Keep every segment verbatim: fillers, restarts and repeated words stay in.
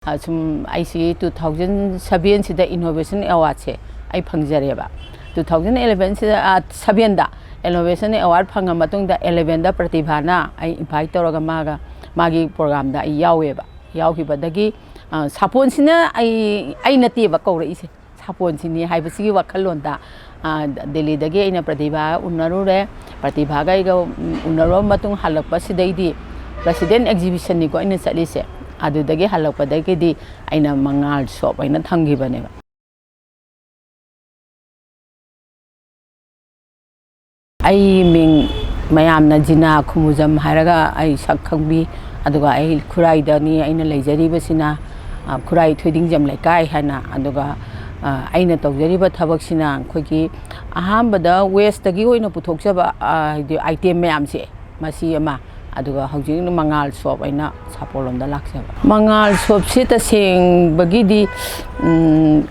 ꯑ, ꯁꯨꯝ ꯑꯩꯁꯤ two thousand seven ꯁꯤꯗ Innovation Award ꯁꯦ ꯑꯩ ꯐꯪꯖꯔꯦꯕ꯫ Two thousand eleven ꯁꯤꯗ, ꯑ, seven ꯗ Innovation Award ꯐꯪꯉ ꯃꯇꯨꯡꯗ eleven ꯗ ꯄ꯭ꯔꯇꯤꯚꯥꯅ ꯑꯩ invite ꯇꯧꯔꯒ ꯃꯥꯒ, ꯃꯥꯒꯤ program ꯗ ꯑꯩ ꯌꯥꯎꯋꯦꯕ꯫ ꯌꯥꯎꯈꯤꯕꯗꯒꯤ, ꯑ, ꯁꯥꯄꯣꯟꯁꯤꯅ ꯑꯩ, ꯑꯩ ꯅꯠꯇꯦꯕ ꯀꯧꯔꯛꯏꯁꯦ꯫ ꯁꯥꯄꯣꯟꯁꯤꯅꯤ ꯍꯥꯏꯕꯁꯤꯒꯤ ꯋꯥꯈꯜꯂꯣꯟꯗ, ꯑ, ꯗꯦꯜꯂꯤꯗꯒꯤ ꯑꯩꯅ ꯄ꯭ꯔꯇꯤꯚꯥ ꯎꯅꯔꯨꯔꯦ꯫ ꯄ꯭ꯔꯇꯤꯚꯥꯒ ꯑꯩꯒ, ꯎꯝ, ꯎꯅꯔꯨꯔꯕ ꯃꯇꯨꯡ ꯍꯜꯂꯛꯄꯁꯤꯗꯩꯗꯤ President Exhibition ꯅꯤꯀꯣ ꯑꯩꯅ ꯆꯠꯂꯤꯁꯦ꯫ ꯑꯗꯨꯗꯒꯤ ꯍꯜꯂꯛꯄꯗꯒꯤꯗꯤ ꯑꯩꯅ ꯃꯉꯥꯜ ꯁꯣꯞ ꯍꯥꯏꯅ ꯊꯝꯈꯤꯕꯅꯦꯕ꯫ ꯑꯩ ꯃꯤꯡ ꯃꯌꯥꯝꯅ ꯖꯤꯅꯥ ꯈꯨꯃꯨꯖꯝ ꯍꯥꯏꯔꯒ ꯑꯩ ꯁꯛ ꯈꯪꯕꯤ꯫ ꯑꯗꯨꯒ ꯑꯩ ꯈꯨꯔꯥꯏꯗꯅꯤ ꯑꯩꯅ ꯂꯩꯖꯔꯤꯕꯁꯤꯅ, ꯑ, ꯈꯨꯔꯥꯏ ꯊꯣꯏꯗꯤꯡꯖꯝ ꯂꯩꯀꯥꯏ ꯍꯥꯏꯅ꯫ ꯑꯗꯨꯒ, ꯑ, ꯑꯩꯅ ꯇꯧꯖꯔꯤꯕ ꯊꯕꯛꯁꯤꯅ ꯑꯩꯈꯣꯏꯒꯤ ꯑꯍꯥꯟꯕꯗ waste ꯇꯒꯤ ꯑꯣꯏꯅ ꯄꯨꯊꯣꯛꯆꯕ, ꯑ, ꯍꯥꯏꯗꯤ item ꯃꯌꯥꯝꯁꯦ, ꯃꯁꯤ ꯑꯃ, ꯑꯗꯨꯒ ꯍꯧꯖꯤꯛꯅ ꯃꯉꯥꯜ ꯁꯣꯞ ꯍꯥꯏꯅ ꯁꯥꯄꯣꯟ ꯂꯣꯝꯗ ꯂꯥꯛꯆꯕ꯫ ꯃꯉꯥꯜ ꯁꯣꯞꯁꯤ ꯇꯁꯦꯡꯕꯒꯤꯗꯤ, ꯎꯝ,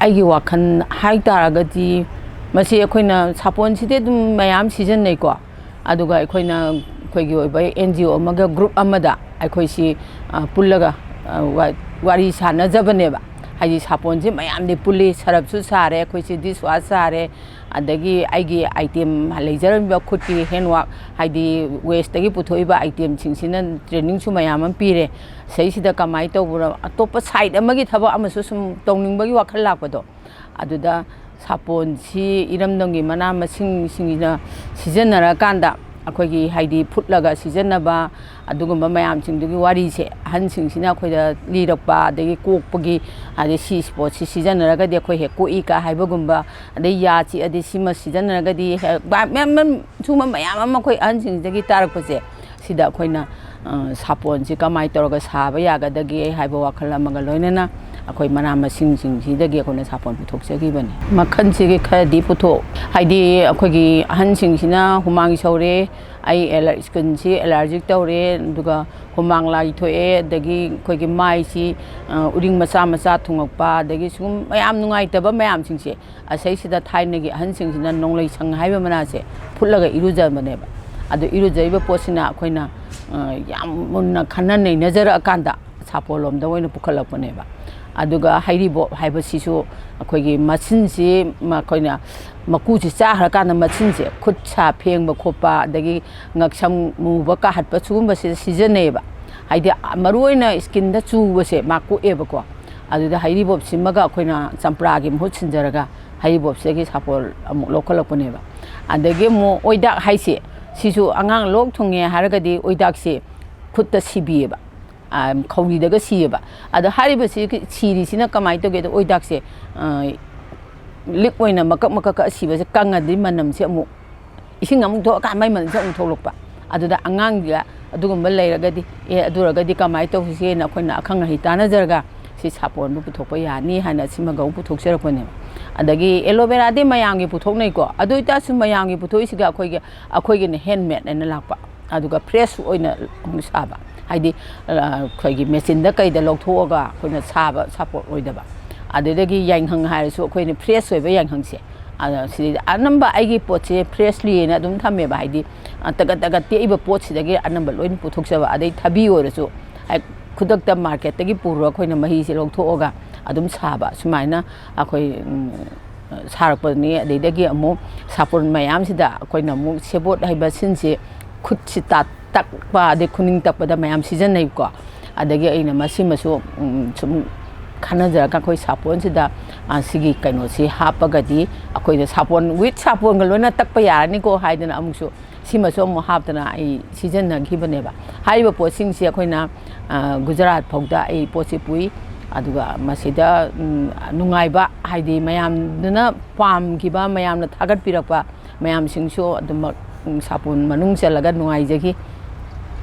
ꯑꯩꯒꯤ ꯋꯥꯈꯜ ꯍꯥꯏ ꯇꯥꯔꯒꯗꯤ, ꯃꯁꯤ ꯑꯩꯈꯣꯏꯅ ꯁꯥꯄꯣꯟꯁꯤꯗꯤ ꯑꯗꯨꯝ ꯃꯌꯥꯝ ꯁꯤꯖꯤꯟꯅꯩꯀꯣ꯫ ꯑꯗꯨꯒ ꯑꯩꯈꯣꯏꯅ ꯑꯩꯈꯣꯏꯒꯤ ꯑꯣꯏꯕ N G O ꯑꯃꯒ group ꯑꯃꯗ ꯑꯩꯈꯣꯏꯁꯤ, ꯑ, ꯄꯨꯜꯂꯒ, ꯑ, ꯋꯥ-, ꯋꯥꯔꯤ ꯁꯥꯟꯅꯖꯕꯅꯦꯕ꯫ ꯍꯥꯏꯗꯤ ꯁꯥꯄꯣꯟꯁꯤ ꯃꯌꯥꯝꯗꯤ ꯄꯨꯜꯂꯤ, ꯁꯔꯞꯁꯨ ꯁꯥꯔꯦ, ꯑꯩꯈꯣꯏꯁꯤ dish wash ꯁꯥꯔꯦ, ꯑꯗꯒꯤ ꯑꯩꯒꯤ item ꯂꯩꯖꯔꯝꯃꯤꯕ ꯈꯨꯠꯀꯤ handwork, ꯍꯥꯏꯗꯤ waste ꯇꯒꯤ ꯄꯨꯊꯣꯛꯏꯕ item ꯁꯤꯡꯁꯤꯅ training ꯁꯨ ꯃꯌꯥꯝ ꯑꯃ ꯄꯤꯔꯦ꯫ ꯁꯤꯗꯩꯁꯤꯗ ꯀꯃꯥꯏꯅ ꯇꯧꯕꯅꯣ, ꯑꯇꯣꯞꯄ side ꯑꯃꯒꯤ ꯊꯕꯛ ꯑꯃꯁꯨ ꯁꯨꯝ ꯇꯧꯅꯤꯡꯕꯒꯤ ꯋꯥꯈꯜ ꯂꯥꯛꯄꯗꯣ, ꯑꯗꯨꯗ ꯁꯥꯄꯣꯟꯁꯤ ꯏꯔꯝꯗꯝꯒꯤ ꯃꯅꯥ ꯃꯁꯤꯡꯁꯤꯡꯁꯤꯅ ꯁꯤꯖꯤꯟꯅꯔꯀꯥꯟꯗ ꯑꯩꯈꯣꯏꯒꯤ, ꯍꯥꯏꯗꯤ, ꯐꯨꯠꯂꯒ ꯁꯤꯖꯤꯟꯅꯕ ꯑꯗꯨꯒꯨꯝꯕ ꯃꯌꯥꯝꯁꯤꯡꯗꯨꯒꯤ ꯋꯥꯔꯤꯁꯦ ꯑꯍꯟꯁꯤꯡꯁꯤꯅ ꯑꯩꯈꯣꯏꯗ ꯂꯤꯔꯛꯄ, ꯑꯗꯒꯤ ꯀꯣꯛꯄꯒꯤ, ꯑꯗꯩ ꯁꯤ ꯄꯣꯠꯁꯤ ꯁꯤꯖꯤꯟꯅꯔꯒꯗꯤ ꯑꯩꯈꯣꯏ ꯍꯦꯛ ꯀꯣꯛꯏ ꯀ ꯍꯥꯏꯕꯒꯨꯝꯕ, ꯑꯗꯩ ꯌꯥ ꯆꯤꯛꯑꯗꯤ ꯁꯤꯃ ꯁꯤꯖꯤꯟꯅꯔꯒꯗꯤ ꯍꯦꯛ ꯕ-, ꯃꯌꯥꯝ, ꯃꯌꯥꯝ, ꯁꯨꯝꯕ ꯃꯌꯥꯝ ꯑꯃ ꯑꯩꯈꯣꯏ ꯑꯍꯟꯁꯤꯡꯁꯤꯗꯒꯤ ꯇꯥꯔꯛꯄꯁꯦ, ꯁꯤꯗ ꯑꯩꯈꯣꯏꯅ, ꯑ, ꯁꯥꯄꯣꯟꯁꯤ ꯀꯃꯥꯏꯅ ꯇꯧꯔꯒ ꯁꯥꯕ ꯌꯥꯒꯗꯒꯦ ꯍꯥꯏꯕ ꯋꯥꯈꯜ ꯑꯃꯒ ꯂꯣꯏꯅꯅ ꯑꯩꯈꯣꯏ ꯃꯅꯥ ꯃꯁꯤꯡꯁꯤꯡꯁꯤꯗꯒꯤ ꯑꯩꯈꯣꯏꯅ ꯁꯥꯄꯣꯟ ꯄꯨꯊꯣꯛꯆꯈꯤꯕꯅꯤ꯫ ꯃꯈꯜꯁꯤꯒꯤ ꯈꯔꯗꯤ ꯄꯨꯊꯣꯛ-, ꯍꯥꯏꯗꯤ ꯑꯩꯈꯣꯏꯒꯤ ꯑꯍꯟꯁꯤꯡꯁꯤꯅ ꯍꯨꯃꯥꯡ ꯁꯧꯔꯦ, ꯑꯩ ꯑꯦꯂꯔ-, skin ꯁꯤ allergic ꯇꯧꯔꯦ, ꯑꯗꯨꯒ ꯍꯨꯃꯥꯡ ꯂꯥꯏ ꯊꯣꯛꯑꯦ, ꯑꯗꯒꯤ ꯑꯩꯈꯣꯏꯒꯤ ꯃꯥꯏꯁꯤ, ꯑ, ꯎꯔꯤꯡ ꯃꯆꯥ ꯃꯆꯥ ꯊꯨꯡꯉꯛꯄ, ꯑꯗꯒꯤ ꯁꯨꯝ ꯃꯌꯥꯝ ꯅꯨꯡꯉꯥꯏꯇꯕ ꯃꯌꯥꯝꯁꯤꯡꯁꯦ, ꯑꯁꯩꯁꯤꯗ ꯊꯥꯏꯅꯒꯤ ꯑꯍꯟꯁꯤꯡꯁꯤꯅ ꯅꯣꯡꯂꯩ ꯁꯪ ꯍꯥꯏꯕ ꯃꯅꯥꯁꯦ ꯐꯨꯠꯂꯒ ꯏꯔꯨꯖꯕꯅꯦꯕ꯫ ꯑꯗꯨ ꯏꯔꯨꯖꯔꯤꯕ ꯄꯣꯠꯁꯤꯅ ꯑꯩꯈꯣꯏꯅ, ꯑ, ꯌꯥꯝ ꯃꯨꯟꯅ ꯈꯟꯅ ꯅꯩꯅꯖꯔꯛꯑꯀꯥꯟꯗ ꯁꯥꯄꯣꯟꯂꯣꯝꯗ ꯑꯣꯏꯅ ꯄꯨꯈꯠꯂꯛꯄꯅꯦꯕ꯫ ꯑꯗꯨꯒ ꯍꯩꯔꯤꯕꯣꯞ ꯍꯥꯏꯕꯁꯤꯁꯨ ꯑꯩꯈꯣꯏꯒꯤ ꯃꯆꯤꯟꯁꯤ, ꯃꯈꯣꯏꯅ ꯃꯀꯨꯁꯤ ꯆꯥꯈ꯭ꯔꯀꯥꯟꯗ ꯃꯆꯤꯟꯁꯦ ꯈꯨꯠ ꯁꯥ ꯐꯦꯡꯕ ꯈꯣꯠꯄ, ꯑꯗꯒꯤ ꯉꯛꯁꯝ ꯃꯨꯕ ꯀꯥꯍꯠꯄ, ꯁꯤꯒꯨꯝꯕꯁꯤꯗ ꯁꯤꯖꯤꯟꯅꯩꯌꯦꯕ꯫ ꯍꯥꯏꯗꯤ ꯃꯔꯨ ꯑꯣꯏꯅ ꯁ꯭ꯀꯤꯟꯗ ꯆꯨꯕꯁꯦ ꯃꯥ ꯀꯣꯛꯑꯦꯕꯀꯣ꯫ ꯑꯗꯨꯗ ꯍꯩꯔꯤꯕꯣꯞꯁꯤꯃꯒ ꯑꯩꯈꯣꯏꯅ ꯆꯝꯄ꯭ꯔꯥꯒꯤ ꯃꯍꯨꯠ ꯁꯤꯟꯖꯔꯒ ꯍꯩꯔꯤꯕꯣꯞꯁꯤꯗꯒꯤ ꯁꯥꯄꯣꯟ ꯑꯃꯨꯛ ꯂꯧꯈꯠꯂꯛꯄꯅꯦꯕ꯫ ꯑꯗꯒꯤ ꯑꯃꯨꯛ ꯑꯣꯏꯗꯥꯛ ꯍꯥꯏꯁꯦ, ꯁꯤꯁꯨ ꯑꯉꯥꯡ ꯂꯣꯛ ꯊꯨꯡꯉꯦ ꯍꯥꯏꯔꯒꯗꯤ ꯑꯣꯏꯗꯥꯛꯁꯦ ꯈꯨꯠꯇ ꯁꯤꯕꯤꯌꯦꯕ, ꯑ, ꯈꯧꯔꯤꯗꯒ ꯁꯤꯌꯦꯕ꯫ ꯑꯗꯣ ꯍꯥꯏꯔꯤꯕꯁꯤ ꯁꯤꯔꯤꯁꯤꯅ ꯀꯃꯥꯏꯅ ꯇꯧꯒꯦꯗ, ꯑꯣꯏꯗꯥꯛꯁꯦ, ꯑ, ꯂꯤꯛ ꯑꯣꯏꯅ ꯃꯀꯛ ꯃꯀꯛ ꯀꯛꯑ ꯁꯤꯕꯁꯦ ꯀꯪꯉꯗꯤ ꯃꯅꯝꯁꯦ ꯑꯃꯨꯛ, ꯏꯁꯤꯡ ꯑꯃꯨꯛ ꯊꯣꯛꯑꯀꯥꯟꯗ ꯃꯩ ꯃꯅꯝꯁꯦ ꯑꯃꯨꯛ ꯊꯣꯛꯂꯛꯄ꯫ ꯑꯗꯨꯗ ꯑꯉꯥꯡꯒꯤ ꯑꯗꯨꯒꯨꯝꯕ ꯂꯩꯔꯒꯗꯤ, "ꯑꯦ, ꯑꯗꯨ ꯑꯣꯏꯔꯒꯗꯤ ꯀꯃꯥꯏꯅ ꯇꯧꯁꯤꯒꯦꯅ?" ꯑꯩꯈꯣꯏꯅ ꯑꯈꯪ ꯑꯍꯩ ꯇꯥꯟꯅꯖꯔꯒ ꯁꯤ ꯁꯥꯄꯣꯟꯗꯨ ꯄꯨꯊꯣꯛꯄ ꯌꯥꯅꯤ ꯍꯥꯏꯅ ꯁꯤꯃꯒ ꯑꯃꯨꯛ ꯄꯨꯊꯣꯛꯆꯔꯛꯄꯅꯦꯕ꯫ ꯑꯗꯒꯤ ꯑꯦꯂꯣꯕꯦꯔꯥꯗꯤ ꯃꯌꯥꯝꯒꯤ ꯄꯨꯊꯣꯛꯅꯩꯀꯣ, ꯑꯗꯨ ꯑꯣꯏꯇꯥꯔꯁꯨ ꯃꯌꯥꯝꯒꯤ ꯄꯨꯊꯣꯛꯏꯁꯤꯒ ꯑꯩꯈꯣꯏꯒꯤ, ꯑꯩꯈꯣꯏꯒꯤꯅ ꯍꯦꯟꯃꯦꯗ ꯍꯥꯏꯅ ꯂꯥꯛꯄ, ꯑꯗꯨꯒ ꯐ꯭ꯔꯦꯁ ꯑꯣꯏꯅ ꯑꯃꯨꯛ ꯁꯥꯕ, ꯍꯥꯏꯗꯤ, ꯑ, ꯑꯩꯈꯣꯏꯒꯤ ꯃꯦꯆꯤꯟꯗ ꯀꯩꯗ ꯂꯧꯊꯣꯛꯑꯒ ꯑꯩꯈꯣꯏꯅ ꯁꯥꯕ ꯁꯥꯄꯣꯟ ꯑꯣꯏꯗꯕ꯫ ꯑꯗꯨꯗꯒꯤ ꯌꯥꯏꯉꯪ ꯍꯥꯏꯔꯁꯨ ꯑꯩꯈꯣꯏꯅ ꯐ꯭ꯔꯦꯁ ꯑꯣꯏꯕ ꯌꯥꯏꯉꯪꯁꯦ, ꯑꯗ ꯁꯤꯗꯩꯗ ꯑꯅꯝꯕ ꯑꯩꯒꯤ ꯄꯣꯠꯁꯦ ꯐ꯭ꯔꯦꯁꯂꯤꯅ ꯑꯗꯨꯝ ꯊꯝꯃꯦꯕ, ꯍꯥꯏꯗꯤ, ꯑ, ꯇꯒꯠ ꯇꯒꯠ ꯇꯦꯛꯏꯕ ꯄꯣꯠꯁꯤꯗꯒꯤ ꯑꯅꯝꯕ ꯂꯣꯏꯅ ꯄꯨꯊꯣꯛꯆꯕ꯫ ꯑꯗꯩ ꯊꯕꯤ ꯑꯣꯏꯔꯁꯨ ꯍꯦꯛ ꯈꯨꯗꯛꯇ ꯃꯥꯔꯀꯦꯠꯇꯒꯤ ꯄꯨꯔꯒ ꯑꯩꯈꯣꯏꯅ ꯃꯍꯤꯁꯦ ꯂꯧꯊꯣꯛꯑꯒ ꯑꯗꯨꯝ ꯁꯥꯕ, ꯁꯨꯃꯥꯏꯅ ꯑꯩꯈꯣꯏ, ꯎꯝ, ꯁꯥꯔꯛꯄꯅꯤ꯫ ꯑꯗꯩꯗꯒꯤ ꯑꯃꯨꯛ ꯁꯥꯄꯣꯟ ꯃꯌꯥꯝꯁꯤꯗ ꯑꯩꯈꯣꯏꯅ ꯑꯃꯨꯛ ꯁꯦꯕꯣꯠ ꯍꯥꯏꯕ ꯁꯤꯟꯁꯦ ꯈꯨꯠꯁꯤ ꯇꯥ-, ꯇꯛꯄ, ꯑꯗꯩ ꯈꯨꯅꯤꯡ ꯇꯛꯄꯗ ꯃꯌꯥꯝ ꯁꯤꯖꯤꯟꯅꯩꯀꯣ꯫ ꯑꯗꯒꯤ ꯑꯩꯅ ꯃꯁꯤꯃꯁꯨ, ꯎꯝ, ꯁꯨꯝ ꯈꯟꯅꯖꯔꯒ ꯑꯩꯈꯣꯏ ꯁꯥꯄꯣꯟꯁꯤꯗ, ꯑ, ꯁꯤꯒꯤ ꯀꯩꯅꯣꯁꯤ ꯍꯥꯞꯄꯒꯗꯤ ꯑꯩꯈꯣꯏꯗ ꯁꯥꯄꯣꯟ, with ꯁꯥꯄꯣꯟꯒ ꯂꯣꯏꯅ ꯇꯛꯄ ꯌꯥꯔꯅꯤꯀꯣ ꯍꯥꯏꯗꯅ ꯑꯃꯨꯛꯁꯨ ꯁꯤꯃꯁꯨ ꯑꯃꯨꯛ ꯍꯥꯞꯇꯅ ꯑꯩ ꯁꯤꯖꯤꯟꯅꯈꯤꯕꯅꯦꯕ꯫ ꯍꯥꯏꯔꯤꯕ ꯄꯣꯠꯁꯤꯡꯁꯦ ꯑꯩꯈꯣꯏꯅ, ꯑ, ꯒꯨꯖꯔꯥꯠ ꯐꯥꯎꯗ ꯑꯩ ꯄꯣꯠꯁꯤ ꯄꯨꯏ꯫ ꯑꯗꯨꯒ ꯃꯁꯤꯗ, ꯎꯝ, ꯅꯨꯡꯉꯥꯏꯕ, ꯍꯥꯏꯗꯤ ꯃꯌꯥꯝꯗꯨꯅ ꯄꯥꯝꯈꯤꯕ, ꯃꯌꯥꯝꯅ ꯊꯥꯒꯠꯄꯤꯔꯛꯄ ꯃꯌꯥꯝꯁꯤꯡꯁꯨ ꯑꯗꯨꯃꯛ, ꯎꯝ, ꯁꯥꯄꯣꯟ ꯃꯅꯨꯡ ꯆꯜꯂꯒ ꯅꯨꯡꯉꯥꯏꯖꯈꯤ꯫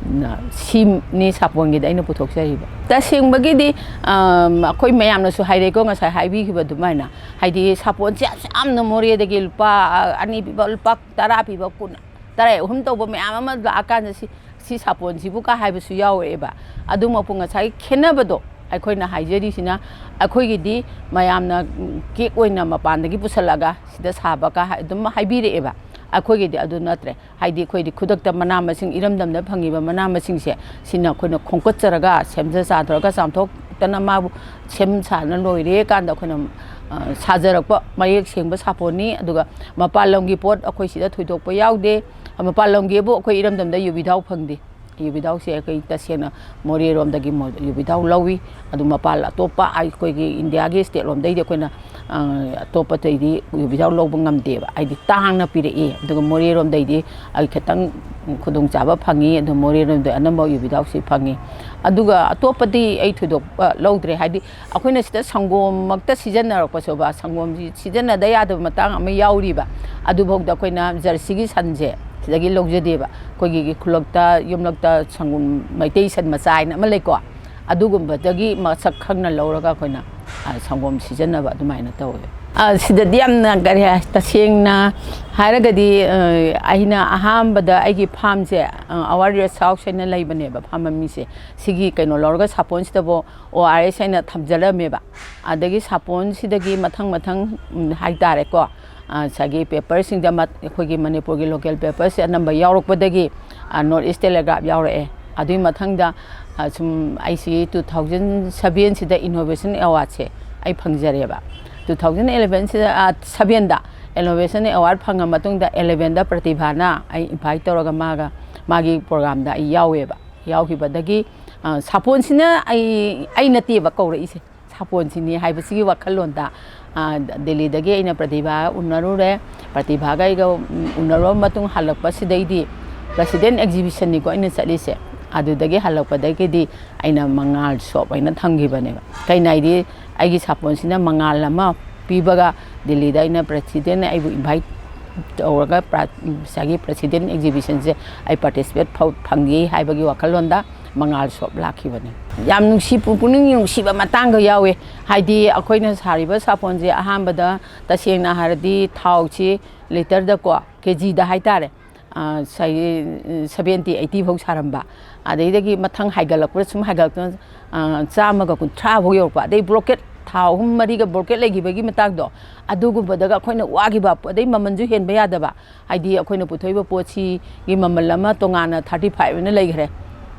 ꯅ-, ꯁꯤꯅꯤ ꯁꯥꯄꯣꯟꯒꯤꯗꯤ ꯑꯩꯅ ꯄꯨꯊꯣꯛꯆꯔꯤꯕ꯫ ꯇꯁꯦꯡꯕꯒꯤꯗꯤ, ꯑꯝ, ꯑꯩꯈꯣꯏ ꯃꯌꯥꯝꯅꯁꯨ ꯍꯥꯏꯔꯦꯀꯣ, ꯉꯁꯥꯏ ꯍꯥꯏꯕꯤꯈꯤꯕ ꯑꯗꯨꯃꯥꯏꯅ, ꯍꯥꯏꯗꯤ ꯁꯥꯄꯣꯟꯁꯦ ꯌꯥꯝ ꯌꯥꯝꯅ ꯃꯣꯔꯦꯗꯒꯤ ꯂꯨꯄꯥ, ꯑ, ꯑꯅꯤ ꯄꯤꯕ, ꯂꯨꯄꯥ ꯇꯔꯥ ꯄꯤꯕ, ꯀꯨꯟ, ꯇꯔꯥ ꯑꯍꯨꯝ ꯇꯧꯕ ꯃꯌꯥꯝ ꯑꯃ ꯂꯥꯛꯑꯀꯥꯟꯗ ꯁꯤ, ꯁꯤ ꯁꯥꯄꯣꯟꯁꯤꯕꯨ ꯀꯥ ꯍꯥꯏꯕꯁꯨ ꯌꯥꯎꯔꯛꯑꯦꯕ꯫ ꯑꯗꯨꯃꯛꯄꯨ ꯉꯁꯥꯏꯒꯤ ꯈꯦꯠꯅꯕꯗꯣ ꯑꯩꯈꯣꯏꯅ ꯍꯥꯏꯖꯔꯤꯁꯤꯅ, ꯑꯩꯈꯣꯏꯒꯤꯗꯤ ꯃꯌꯥꯝꯅ, ꯎꯝ, ꯀꯦꯛ ꯑꯣꯏꯅ ꯃꯄꯥꯟꯗꯒꯤ ꯄꯨꯁꯜꯂꯛꯑꯒ ꯁꯤꯗ ꯁꯥꯕ ꯀꯥ ꯍꯥꯏ-, ꯑꯗꯨꯝ ꯍꯥꯏꯕꯤꯔꯛꯑꯦꯕ꯫ ꯑꯩꯈꯣꯏꯒꯤꯗꯤ ꯑꯗꯨ ꯅꯠꯇ꯭ꯔꯦ꯫ ꯍꯥꯏꯗꯤ ꯑꯩꯈꯣꯏꯗꯤ ꯈꯨꯗꯛꯇ ꯃꯅꯥ ꯃꯁꯤꯡ, ꯏꯔꯝꯗꯝꯗ ꯐꯪꯉꯤꯕ ꯃꯅꯥ ꯃꯁꯤꯡꯁꯦ, ꯁꯤꯅ ꯑꯩꯈꯣꯏꯅ ꯈꯣꯝꯀꯠꯆꯔꯒ, ꯁꯦꯝꯖ ꯁꯥꯗ꯭ꯔꯒ, ꯆꯥꯝꯊꯣꯛꯇꯅ ꯃꯥꯕꯨ ꯁꯦꯝ ꯁꯥꯅ ꯂꯣꯏꯔꯦ ꯀꯥꯟꯗ ꯑꯩꯈꯣꯏꯅ, ꯑ, ꯁꯥꯖꯔꯛꯄ ꯃꯌꯦꯛ ꯁꯦꯡꯕ ꯁꯥꯄꯣꯟꯅꯤ꯫ ꯑꯗꯨꯒ ꯃꯄꯥꯟ ꯂꯝꯒꯤ ꯄꯣꯠ ꯑꯩꯈꯣꯏ ꯁꯤꯗ ꯊꯣꯏꯗꯣꯛꯄ ꯌꯥꯎꯗꯦ꯫ ꯃꯄꯥꯟ ꯂꯝꯒꯤꯕꯨ ꯑꯩꯈꯣꯏ ꯏꯔꯝꯗꯝꯗ ꯌꯨꯕꯤꯗꯥꯎ ꯐꯪꯗꯦ꯫ ꯌꯨꯕꯤꯗꯥꯎꯁꯦ ꯑꯩꯈꯣꯏ ꯇꯁꯦꯡꯅ ꯃꯣꯔꯦꯔꯣꯝꯗꯒꯤ ꯃꯣ-, ꯌꯨꯕꯤꯗꯥꯎ ꯂꯧꯏ꯫ ꯑꯗꯨ ꯃꯄꯥꯟ ꯑꯇꯣꯞꯄ ꯑꯩꯈꯣꯏꯒꯤ ꯏꯟꯗꯤꯌꯥꯒꯤ ꯁ꯭ꯇꯦꯠ ꯂꯣꯝꯗꯩꯗꯤ ꯑꯩꯈꯣꯏꯅ, ꯑ, ꯑꯇꯣꯞꯄꯇꯩꯗꯤ ꯌꯨꯕꯤꯗꯥꯎ ꯂꯧꯕ ꯉꯝꯗꯦꯕ, ꯍꯥꯏꯗꯤ ꯇꯥꯡꯅ ꯄꯤꯔꯛꯏ꯫ ꯑꯗꯨꯒ ꯃꯣꯔꯦꯔꯣꯝꯗꯩꯗꯤ ꯑꯩ ꯈꯤꯇꯪ ꯈꯨꯗꯣꯡꯆꯥꯕ ꯐꯪꯉꯤ꯫ ꯑꯗꯨ ꯃꯣꯔꯦꯔꯣꯝꯗꯩ ꯑꯅꯝꯕ ꯌꯨꯕꯤꯗꯥꯎꯁꯤ ꯐꯪꯉꯤ꯫ ꯑꯗꯨꯒ ꯑꯇꯣꯞꯄꯗꯤ ꯑꯩ ꯊꯣꯏꯗꯣꯛꯄ ꯂꯧꯗ꯭ꯔꯦ꯫ ꯍꯥꯏꯗꯤ ꯑꯩꯈꯣꯏꯅ ꯁꯤꯗ ꯁꯪꯒꯣꯝꯃꯛꯇ ꯁꯤꯖꯤꯟꯅꯔꯛꯄꯁꯨꯕ, ꯁꯪꯒꯣꯝꯁꯤ ꯁꯤꯖꯤꯟꯅꯗ ꯌꯥꯗꯕ ꯃꯇꯥꯡ ꯑꯃ ꯌꯥꯎꯔꯤꯕ, ꯑꯗꯨꯐꯥꯎꯗ ꯑꯩꯈꯣꯏꯅ ꯖꯔꯁꯤꯒꯤ ꯁꯟꯁꯦ ꯁꯤꯗꯒꯤ ꯂꯧꯖꯗꯦꯕ꯫ ꯑꯩꯈꯣꯏꯒꯤ ꯈꯨꯂꯛꯇ, ꯌꯨꯝꯂꯛꯇ ꯁꯪꯒꯣꯝ, ꯃꯩꯇꯩ ꯁꯟ ꯃꯆꯥ ꯍꯥꯏꯅ ꯑꯃ ꯂꯩꯀꯣ, ꯑꯗꯨꯒꯨꯝꯕꯗꯒꯤ ꯃꯁꯛ ꯈꯪꯅ ꯂꯧꯔꯒ ꯑꯩꯈꯣꯏꯅ, ꯑ, ꯁꯪꯒꯣꯝ ꯁꯤꯖꯤꯟꯅꯕ ꯑꯗꯨꯃꯥꯏꯅ ꯇꯧꯋꯦ꯫ ꯑ, ꯁꯤꯗꯗꯤ ꯌꯥꯝꯅ ꯀꯔꯤ ꯍꯥꯏ, ꯇꯁꯦꯡꯅ ꯍꯥꯏꯔꯒꯗꯤ, ꯑ, ꯑꯩꯅ ꯑꯍꯥꯟꯕꯗ ꯑꯩꯒꯤ ꯐꯥꯝꯁꯦ, ꯑ, ꯑꯋꯥꯔ ꯔꯦꯁ ꯍꯥꯎꯁ ꯍꯥꯏꯅ ꯂꯩꯕꯅꯦꯕ, ꯐꯥꯝ ꯃꯃꯤꯡꯁꯦ꯫ ꯁꯤꯒꯤ ꯀꯩꯅꯣ ꯂꯧꯔꯒ ꯁꯥꯄꯣꯟꯁꯤꯗꯕꯨ ꯑꯣ ꯑꯥꯔ ꯑꯦꯁ ꯍꯥꯏꯅ ꯊꯝꯖꯔꯝꯃꯦꯕ꯫ ꯑꯗꯒꯤ ꯁꯥꯄꯣꯟꯁꯤꯗꯒꯤ ꯃꯊꯪ ꯃꯊꯪ, ꯎꯝ, ꯍꯥꯏꯇꯥꯔꯦꯀꯣ, ꯑ, ꯉꯁꯥꯏꯒꯤ ꯄꯦꯄꯔꯁꯤꯡꯗ ꯃꯠ-, ꯑꯩꯈꯣꯏꯒꯤ ꯃꯅꯤꯄꯨꯔꯒꯤ ꯂꯣꯀꯦꯜ ꯄꯦꯄꯔꯁꯦ ꯑꯅꯝꯕ ꯌꯥꯎꯔꯛꯄꯗꯒꯤ, ꯑ, ꯅꯣꯔꯠ ꯏꯁ ꯇꯦꯂꯦꯒ꯭ꯔꯥꯐ ꯌꯥꯎꯔꯛꯑꯦ꯫ ꯑꯗꯨꯒꯤ ꯃꯊꯪꯗ, ꯑ, ꯁꯨꯝ ꯑꯩꯁꯤ two thousand sevenꯁꯤꯗ ꯏꯅꯣꯚꯦꯁꯟ ꯑꯦꯋꯥꯔꯗꯁꯦ ꯑꯩ ꯐꯪꯖꯔꯦꯕ꯫ Two thousand elevenꯁꯤꯗ, ꯑ, sevenꯗ ꯏꯅꯣꯚꯦꯁꯟ ꯑꯦꯋꯥꯔꯗ ꯐꯪꯉ ꯃꯇꯨꯡꯗ elevenꯗ ꯄ꯭ꯔꯇꯤꯚꯥꯅ ꯑꯩ ꯏꯟꯚꯥꯏꯠ ꯇꯧꯔꯒ ꯃꯥꯒ, ꯃꯥꯒꯤ ꯄ꯭ꯔꯣꯒ꯭ꯔꯥꯝꯗ ꯑꯩ ꯌꯥꯎꯋꯦꯕ꯫ ꯌꯥꯎꯈꯤꯕꯗꯒꯤ, ꯑ, ꯁꯥꯄꯣꯟꯁꯤꯅ ꯑꯩ, ꯑꯩ ꯅꯠꯇꯦꯕ ꯀꯧꯔꯛꯏꯁꯦ꯫ ꯁꯥꯄꯣꯟꯁꯤꯅꯤ ꯍꯥꯏꯕꯁꯤꯒꯤ ꯋꯥꯈꯜꯂꯣꯟꯗ, ꯑ, ꯗꯦꯜꯂꯤꯗꯒꯤ ꯑꯩꯅ ꯄ꯭ꯔꯇꯤꯚꯥ ꯎꯅꯔꯨꯔꯦ꯫ ꯄ꯭ꯔꯇꯤꯚꯥꯒ ꯑꯩꯒ, ꯎꯝ, ꯎꯅꯔꯨꯔꯕ ꯃꯇꯨꯡ ꯍꯜꯂꯛꯄꯁꯤꯗꯩꯗꯤ president exhibitionꯅꯤꯀꯣ ꯑꯩꯅ ꯆꯠꯂꯤꯁꯦ꯫ ꯑꯗꯨꯗꯒꯤ ꯍꯜꯂꯛꯄꯗꯒꯤꯗꯤ ꯑꯩꯅ ꯃꯉꯥꯜ ꯁꯣꯞ ꯍꯥꯏꯅ ꯊꯝꯈꯤꯕꯅꯦꯕ꯫ ꯀꯩꯅꯣ ꯍꯥꯏꯗꯤ ꯑꯩꯒꯤ ꯁꯥꯄꯣꯟꯁꯤꯅ ꯃꯉꯥꯜ ꯑꯃ ꯄꯤꯕꯒ ꯗꯦꯜꯂꯤꯗ ꯑꯩꯅ presidentꯅ ꯑꯩꯕꯨ invite ꯇꯧꯔꯒ ꯄ꯭ꯔ-, ꯉꯁꯥꯏꯒꯤ president exhibitionꯁꯦ ꯑꯩ participate ꯐꯧ-, ꯐꯪꯉꯤ ꯍꯥꯏꯕꯒꯤ ꯋꯥꯈꯜꯂꯣꯟꯗ ꯃꯉꯥꯜ ꯁꯣꯞ ꯂꯥꯛꯈꯤꯕꯅꯦ꯫ ꯌꯥꯝ ꯅꯨꯡꯁꯤ, ꯄꯨ-, ꯄꯨꯛꯅꯤꯡ ꯅꯨꯡꯁꯤꯕ ꯃꯇꯥꯡꯒ ꯌꯥꯎꯋꯦ꯫ ꯍꯥꯏꯗꯤ ꯑꯩꯈꯣꯏꯅ ꯁꯥꯔꯤꯕ ꯁꯥꯄꯣꯟꯁꯦ ꯑꯍꯥꯟꯕꯗ ꯇꯁꯦꯡꯅ ꯍꯥꯏꯔꯗꯤ ꯊꯥꯎꯁꯤ ꯂꯤꯇꯔꯗꯀꯣ, ꯀꯦꯖꯤꯗ ꯍꯥꯏꯇꯥꯔꯦ, ꯑ, ꯉꯁꯥꯏꯒꯤ, ꯎꯝ, seventy eighty ꯐꯥꯎ ꯁꯥꯔꯝꯕ꯫ ꯑꯗꯩꯗꯒꯤ ꯃꯊꯪ ꯍꯥꯏꯒꯠꯂꯛꯄꯗ ꯁꯨꯝ ꯍꯥꯏꯒꯠꯂꯛꯇꯅ, ꯑ, ꯆꯥꯝꯃꯒ ꯀꯨꯟꯊ꯭ꯔꯥ ꯐꯥꯎ ꯌꯧꯔꯛꯄ꯫ ꯑꯗꯩ ꯕ꯭ꯂꯣꯀꯦꯠ ꯊꯥ ꯑꯍꯨꯝ ꯃꯔꯤꯒ ꯕ꯭ꯂꯣꯀꯦꯠ ꯂꯩꯈꯤꯕꯒꯤ ꯃꯇꯥꯡꯗꯣ, ꯑꯗꯨꯒꯨꯝꯕꯗꯒ ꯑꯩꯈꯣꯏꯅ ꯋꯥꯈꯤꯕ꯫ ꯑꯗꯩ ꯃꯃꯜꯁꯨ ꯍꯦꯟꯕ ꯌꯥꯗꯕ, ꯍꯥꯏꯗꯤ ꯑꯩꯈꯣꯏꯅ ꯄꯨꯊꯣꯛꯏꯕ ꯄꯣꯠꯁꯤꯒꯤ ꯃꯃꯜ ꯑꯃ ꯇꯣꯉꯥꯟꯅ ꯊꯥꯔꯇꯤ ꯐꯥꯏꯚ ꯑꯅ ꯂꯩꯈ꯭ꯔꯦ꯫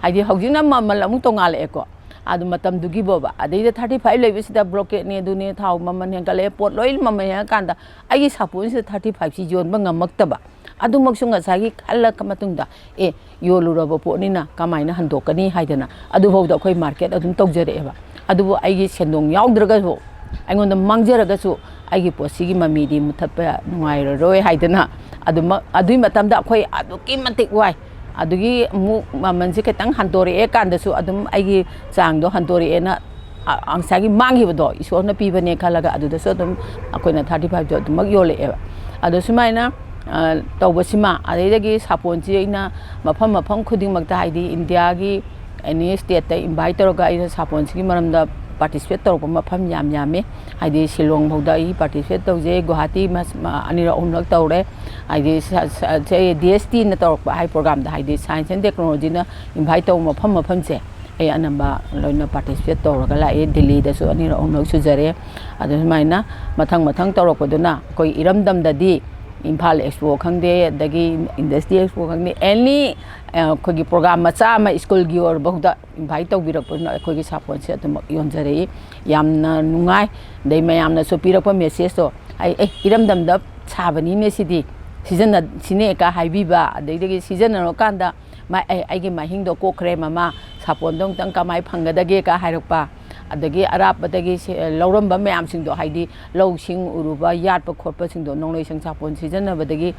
ꯍꯥꯏꯗꯤ ꯍꯧꯖꯤꯛꯅ ꯃꯃꯜ ꯑꯃꯨꯛ ꯇꯣꯡꯉꯥꯜꯂꯛꯑꯦꯀꯣ꯫ ꯑꯗꯨ ꯃꯇꯝꯗꯨꯒꯤ ꯕꯣꯕ, ꯑꯗꯩꯗ ꯊꯥꯔꯇꯤ ꯐꯥꯏꯚ ꯂꯩꯕꯁꯤꯗ ꯕ꯭ꯂꯣꯀꯦꯠꯅꯦ, ꯑꯗꯨꯅꯦ, ꯊꯥꯎ ꯃꯃꯜ ꯍꯦꯟꯒꯠꯂꯛꯑꯦ, ꯄꯣꯠ ꯂꯣꯏꯅ ꯃꯃꯜ ꯍꯦꯟꯒꯠꯀꯥꯟꯗ ꯑꯩꯒꯤ ꯁꯥꯄꯣꯟꯁꯤꯗ ꯊꯥꯔꯇꯤ ꯐꯥꯏꯚꯁꯤ ꯌꯣꯟꯕ ꯉꯝꯃꯛꯇꯕ꯫ ꯑꯗꯨꯃꯛꯁꯨ ꯉꯁꯥꯏꯒꯤ ꯈꯜꯂ ꯃꯇꯨꯡꯗ, ꯑꯦ, ꯌꯣꯜꯂꯨꯔꯕ ꯄꯣꯠꯅꯤꯅ ꯀꯃꯥꯏꯅ ꯍꯟꯗꯣꯛꯀꯅꯤ ꯍꯥꯏꯗꯅ ꯑꯗꯨꯐꯥꯎꯗ ꯑꯩꯈꯣꯏ ꯃꯥꯔꯀꯦꯠ ꯑꯗꯨꯝ ꯇꯧꯖꯔꯛꯑꯦꯕ꯫ ꯑꯗꯨꯕꯨ ꯑꯩꯒꯤ ꯁꯦꯟꯗꯣꯡ ꯌꯥꯎꯗ꯭ꯔꯒꯁꯨ, ꯑꯩꯉꯣꯟꯗ ꯃꯥꯡꯖꯔꯒꯁꯨ, ꯑꯩꯒꯤ ꯄꯣꯠꯁꯤꯒꯤ ꯃꯃꯤꯗꯤ ꯃꯨꯊꯠꯄ ꯅꯨꯡꯉꯥꯏꯔꯔꯣꯏ ꯍꯥꯏꯗꯅ ꯑꯗꯨꯃꯛ, ꯑꯗꯨꯒꯤ ꯃꯇꯝꯗ ꯑꯩꯈꯣꯏ ꯑꯗꯨꯛꯀꯤ ꯃꯇꯤꯛ ꯋꯥꯏ꯫ ꯑꯗꯨꯒꯤ ꯑꯃꯨꯛ ꯃꯃꯜꯁꯦ ꯈꯤꯇꯪ ꯍꯟꯗꯣꯔꯛꯑꯦ ꯀꯥꯟꯗꯁꯨ ꯑꯗꯨꯝ ꯑꯩꯒꯤ ꯆꯥꯡꯗꯣ ꯍꯟꯗꯣꯔꯛꯑꯦꯅ, ꯑ, ꯉꯁꯥꯏꯒꯤ ꯃꯥꯡꯈꯤꯕꯗꯣ ꯏꯁꯣꯔꯅ ꯄꯤꯕꯅꯦ ꯈꯜꯂꯒ ꯑꯗꯨꯗꯁꯨ ꯑꯗꯨꯝ ꯑꯩꯈꯣꯏꯅ ꯊꯥꯔꯇꯤ ꯐꯥꯏꯚꯇꯣ ꯑꯗꯨꯃꯛ ꯌꯣꯜꯂꯛꯑꯦꯕ꯫ ꯑꯗꯣ ꯁꯨꯃꯥꯏꯅ, ꯑ, ꯇꯧꯕꯁꯤꯃ, ꯑꯗꯩꯗꯒꯤ ꯁꯥꯄꯣꯟꯁꯤ ꯑꯩꯅ ꯃꯐꯝ ꯃꯐꯝ ꯈꯨꯗꯤꯡꯃꯛꯇ, ꯍꯥꯏꯗꯤ ꯏꯟꯗꯤꯌꯥꯒꯤ ꯑꯦꯅꯤ ꯁ꯭ꯇꯦꯠꯇ ꯏꯟꯚꯥꯏꯠ ꯇꯧꯔꯒ ꯑꯩꯅ ꯁꯥꯄꯣꯟꯁꯤꯒꯤ ꯃꯔꯝꯗ ꯄꯥꯔꯇꯤꯁꯤꯄꯦꯠ ꯇꯧꯔꯛꯄ ꯃꯐꯝ ꯌꯥꯝ ꯌꯥꯝꯃꯤ꯫ ꯍꯥꯏꯗꯤ ꯁꯤꯂꯣꯡ ꯐꯥꯎꯗ ꯑꯩ ꯄꯥꯔꯇꯤꯁꯤꯄꯦꯠ ꯇꯧꯖꯩ, ꯒꯨꯋꯥꯍꯥꯇꯤ ꯃꯁ-, ꯃ-, ꯑꯅꯤꯔꯛ ꯑꯍꯨꯝꯂꯛ ꯇꯧꯔꯦ꯫ ꯍꯥꯏꯗꯤ ꯁ-, ꯁ-, ꯁꯦ, ꯗꯤ ꯑꯦꯁ ꯇꯤꯅ ꯇꯧꯔꯛꯄ ꯍꯥꯏ ꯄ꯭ꯔꯣꯒ꯭ꯔꯥꯝꯗ, ꯍꯥꯏꯗꯤ ꯁꯥꯏꯟꯁ ꯑꯦꯟ ꯇꯦꯛꯅꯣꯂꯣꯖꯤꯅ ꯏꯟꯚꯥꯏꯠ ꯇꯧꯕ ꯃꯐꯝ ꯃꯐꯝꯁꯦ ꯑꯩ ꯑꯅꯝꯕ ꯂꯣꯏꯅ ꯄꯥꯔꯇꯤꯁꯤꯄꯦꯠ ꯇꯧꯔꯒ ꯂꯥꯛꯑꯦ꯫ ꯗꯤꯜꯂꯤꯗꯁꯨ ꯑꯅꯤꯔꯛ ꯑꯍꯨꯝꯂꯛ ꯁꯨꯖꯔꯦ꯫ ꯑꯗꯨ ꯁꯨꯃꯥꯏꯅ ꯃꯊꯪ ꯃꯊꯪ ꯇꯧꯔꯛꯄꯗꯨꯅ ꯑꯩꯈꯣꯏ ꯏꯔꯝꯗꯝꯗꯗꯤ ꯏꯝꯐꯥꯜ ꯑꯦꯛꯁꯄꯣ ꯈꯪꯗꯦ, ꯑꯗꯒꯤ ꯏꯟꯗꯁꯇ꯭ꯔꯤ ꯑꯦꯛꯁꯄꯣ ꯈꯪꯗꯦ, ꯑꯦꯅꯤ, ꯑ, ꯑꯩꯈꯣꯏꯒꯤ ꯄ꯭ꯔꯣꯒ꯭ꯔꯥꯝ ꯃꯆꯥ ꯑꯃ ꯁ꯭ꯀꯨꯜꯒꯤ ꯑꯣꯏꯔꯕꯐꯥꯎꯗ ꯏꯟꯚꯥꯏꯠ ꯇꯧꯕꯤꯔꯛꯄꯗꯨꯅ ꯑꯩꯈꯣꯏꯒꯤ ꯁꯥꯄꯣꯟꯁꯦ ꯑꯗꯨꯃꯛ ꯌꯣꯟꯖꯔꯛꯏ꯫ ꯌꯥꯝꯅ ꯅꯨꯡꯉꯥꯏ꯫ ꯑꯗꯩ ꯃꯌꯥꯝꯅꯁꯨ ꯄꯤꯔꯛꯄ ꯃꯦꯁꯦꯖꯇꯣ, ꯑꯩ, "ꯑꯦ, ꯏꯔꯝꯗꯝꯗ ꯁꯥꯕꯅꯤꯅꯦ ꯁꯤꯗꯤ, ꯁꯤꯖꯤꯟꯅ-, ꯁꯤꯅꯦ" ꯀ ꯍꯥꯏꯕꯤꯕ, ꯑꯗꯩꯗꯒꯤ ꯁꯤꯖꯤꯟꯅꯔꯀꯥꯟꯗ ꯃꯥ-, "ꯑꯩ, ꯑꯩꯒꯤ ꯃꯍꯤꯡꯗꯣ ꯀꯣꯛꯈ꯭ꯔꯦ ꯃꯃꯥ, ꯁꯥꯄꯣꯟꯗꯣ ꯑꯃꯨꯛꯇꯪ ꯀꯃꯥꯏ ꯐꯪꯒꯗꯒꯦ?" ꯀ ꯍꯥꯏꯔꯛꯄ꯫ ꯑꯗꯒꯤ ꯑꯔꯥꯞꯄꯗꯒꯤ ꯁꯦ-, ꯂꯧꯔꯝꯕ ꯃꯌꯥꯝꯁꯤꯡꯗꯣ, ꯍꯥꯏꯗꯤ ꯂꯧꯁꯤꯡ ꯎꯔꯨꯕ, ꯌꯥꯠꯄ ꯈꯣꯠꯄꯁꯤꯡꯗꯣ, ꯅꯣꯡꯂꯩ ꯁꯪ ꯁꯥꯄꯣꯟ ꯁꯤꯖꯤꯟꯅꯕꯗꯒꯤ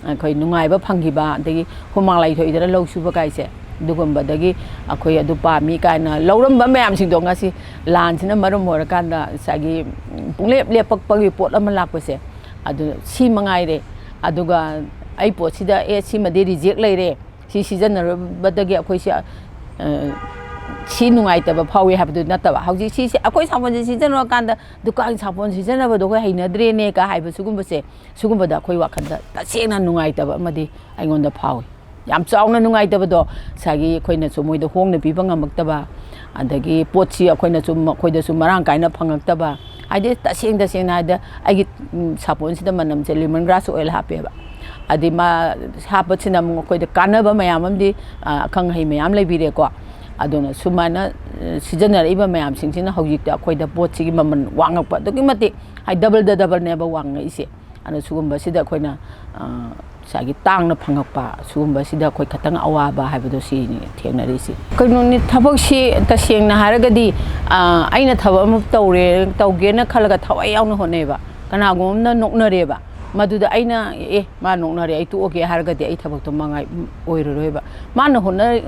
ꯑꯩꯈꯣꯏ ꯅꯨꯡꯉꯥꯏꯕ ꯐꯪꯈꯤꯕ, ꯑꯗꯒꯤ ꯍꯨꯃꯥꯡ ꯂꯥꯏꯊꯣꯛꯏꯗꯅ ꯂꯧ ꯁꯨꯕ ꯀꯥꯏꯁꯦ, ꯑꯗꯨꯒꯨꯝꯕꯗꯒꯤ ꯑꯩꯈꯣꯏ ꯑꯗꯨ ꯄꯥꯝꯃꯤ ꯀꯥꯏꯅ ꯂꯧꯔꯝꯕ ꯃꯌꯥꯝꯁꯤꯡꯗꯣ ꯉꯁꯤ ꯂꯥꯟꯁꯤꯅ ꯃꯔꯝ ꯑꯣꯏꯔꯀꯥꯟꯗ ꯉꯁꯥꯏꯒꯤ ꯄꯨꯡꯂꯦꯞ ꯂꯦꯞꯄꯛꯄꯒꯤ ꯄꯣꯠ ꯑꯃ ꯂꯥꯛꯄꯁꯦ, ꯑꯗꯨ ꯁꯤ ꯃꯉꯥꯏꯔꯦ꯫ ꯑꯗꯨꯒ ꯑꯩ ꯄꯣꯠꯁꯤꯗ, "ꯑꯦ, ꯁꯤꯃꯗꯤ ꯔꯤꯖꯦꯛ ꯂꯩꯔꯦ, ꯁꯤ ꯁꯤꯖꯤꯟꯅꯔꯨꯕꯗꯒꯤ ꯑꯩꯈꯣꯏꯁꯦ, ꯑ, ꯁꯤ ꯅꯨꯡꯉꯥꯏꯇꯕ ꯐꯥꯎꯏ" ꯍꯥꯏꯕꯗꯨ ꯅꯠꯇꯕ꯫ ꯍꯧꯖꯤꯛ ꯁꯤꯁꯦ ꯑꯩꯈꯣꯏ ꯁꯥꯄꯣꯟꯁꯦ ꯁꯤꯖꯤꯟꯅꯔꯀꯥꯟꯗ ꯗꯨꯀꯥꯟꯒꯤ ꯁꯥꯄꯣꯟ ꯁꯤꯖꯤꯟꯅꯕꯗꯣ ꯑꯩꯈꯣꯏ ꯍꯩꯅꯗ꯭ꯔꯦꯅꯦ ꯀ ꯍꯥꯏꯕ ꯁꯤꯒꯨꯝꯕꯁꯦ, ꯁꯤꯒꯨꯝꯕꯗ ꯑꯩꯈꯣꯏ ꯋꯥꯈꯜꯗ ꯇꯁꯦꯡꯅ ꯅꯨꯡꯉꯥꯏꯇꯕ ꯑꯃꯗꯤ ꯑꯩꯉꯣꯟꯗ ꯐꯥꯎꯏ꯫ ꯌꯥꯝ ꯆꯥꯎꯅ ꯅꯨꯡꯉꯥꯏꯇꯕꯗꯣ, ꯉꯁꯥꯏꯒꯤ ꯑꯩꯈꯣꯏꯅꯁꯨ ꯃꯣꯏꯗ ꯍꯣꯡꯅ ꯄꯤꯕ ꯉꯝꯃꯛꯇꯕ, ꯑꯗꯒꯤ ꯄꯣꯠꯁꯤ ꯑꯩꯈꯣꯏꯅꯁꯨ, ꯃꯈꯣꯏꯗꯁꯨ ꯃꯔꯥꯡ ꯀꯥꯏꯅ ꯐꯪꯉꯛꯇꯕ꯫ ꯍꯥꯏꯗꯤ ꯇꯁꯦꯡ ꯇꯁꯦꯡꯅ ꯍꯥꯏꯗ ꯑꯩꯒꯤ, ꯎꯝ, ꯁꯥꯄꯣꯟꯁꯤꯗ ꯃꯅꯝꯁꯦ lemon grass oil ꯍꯥꯞꯄꯦꯕ꯫ ꯑꯗꯩ ꯃꯥ ꯍꯥꯞꯄꯁꯤꯅ ꯑꯃꯨꯛ ꯑꯩꯈꯣꯏꯗ ꯀꯥꯟꯅꯕ ꯃꯌꯥꯝ ꯑꯃꯗꯤ, ꯑ, ꯑꯈꯪ ꯑꯍꯩ ꯃꯌꯥꯝ ꯂꯩꯕꯤꯔꯦꯀꯣ꯫ ꯑꯗꯨꯅ ꯁꯨꯃꯥꯏꯅ, ꯑ, ꯁꯤꯖꯤꯟꯅꯔꯛꯏꯕ ꯃꯌꯥꯝꯁꯤꯡꯁꯤꯅ ꯍꯧꯖꯤꯛꯇꯤ ꯑꯩꯈꯣꯏꯗ ꯄꯣꯠꯁꯤꯒꯤ ꯃꯃꯜ ꯋꯥꯡꯉꯛꯄ ꯑꯗꯨꯛꯀꯤ ꯃꯇꯤꯛ, ꯍꯥꯏ, double ꯗ double ꯅꯦꯕ ꯋꯥꯡꯉꯛꯏꯁꯦ꯫ ꯑꯗꯨꯅ ꯁꯤꯒꯨꯝꯕꯁꯤꯗ ꯑꯩꯈꯣꯏꯅ, ꯑ, ꯉꯁꯥꯏꯒꯤ ꯇꯥꯡꯅ ꯐꯪꯉꯛꯄ ꯁꯤꯒꯨꯝꯕꯁꯤꯗ ꯑꯩꯈꯣꯏ ꯈꯇꯪ ꯑꯋꯥꯕ ꯍꯥꯏꯕꯗꯣ ꯁꯤꯅꯤ ꯊꯦꯡꯅꯔꯤꯁꯤ꯫ ꯀꯩꯅꯣꯅꯤ, ꯊꯕꯛꯁꯤ ꯇꯁꯦꯡꯅ ꯍꯥꯏꯔꯒꯗꯤ, ꯑ, ꯑꯩꯅ ꯊꯕꯛ ꯑꯃ ꯇꯧꯔꯦ, ꯇꯧꯒꯦꯅ ꯈꯜꯂꯒ ꯊꯋꯥꯏ ꯌꯥꯎꯅ ꯍꯣꯠꯅꯩꯕ꯫ ꯀꯅꯥꯒꯨꯝꯕ ꯑꯃꯅ ꯅꯣꯛꯅꯔꯦꯕ꯫ ꯃꯗꯨꯗ ꯑꯩꯅ, "ꯑꯦ, ꯃꯥ ꯅꯣꯛꯅꯔꯦ, ꯑꯩ ꯇꯣꯛꯑꯒꯦ" ꯍꯥꯏꯔꯒꯗꯤ ꯑꯩ ꯊꯕꯛꯇꯣ ꯃꯉꯥꯏ ꯑꯣꯏꯔꯔꯣꯏꯕ꯫ ꯃꯥꯅ ꯍꯣꯠꯅ-,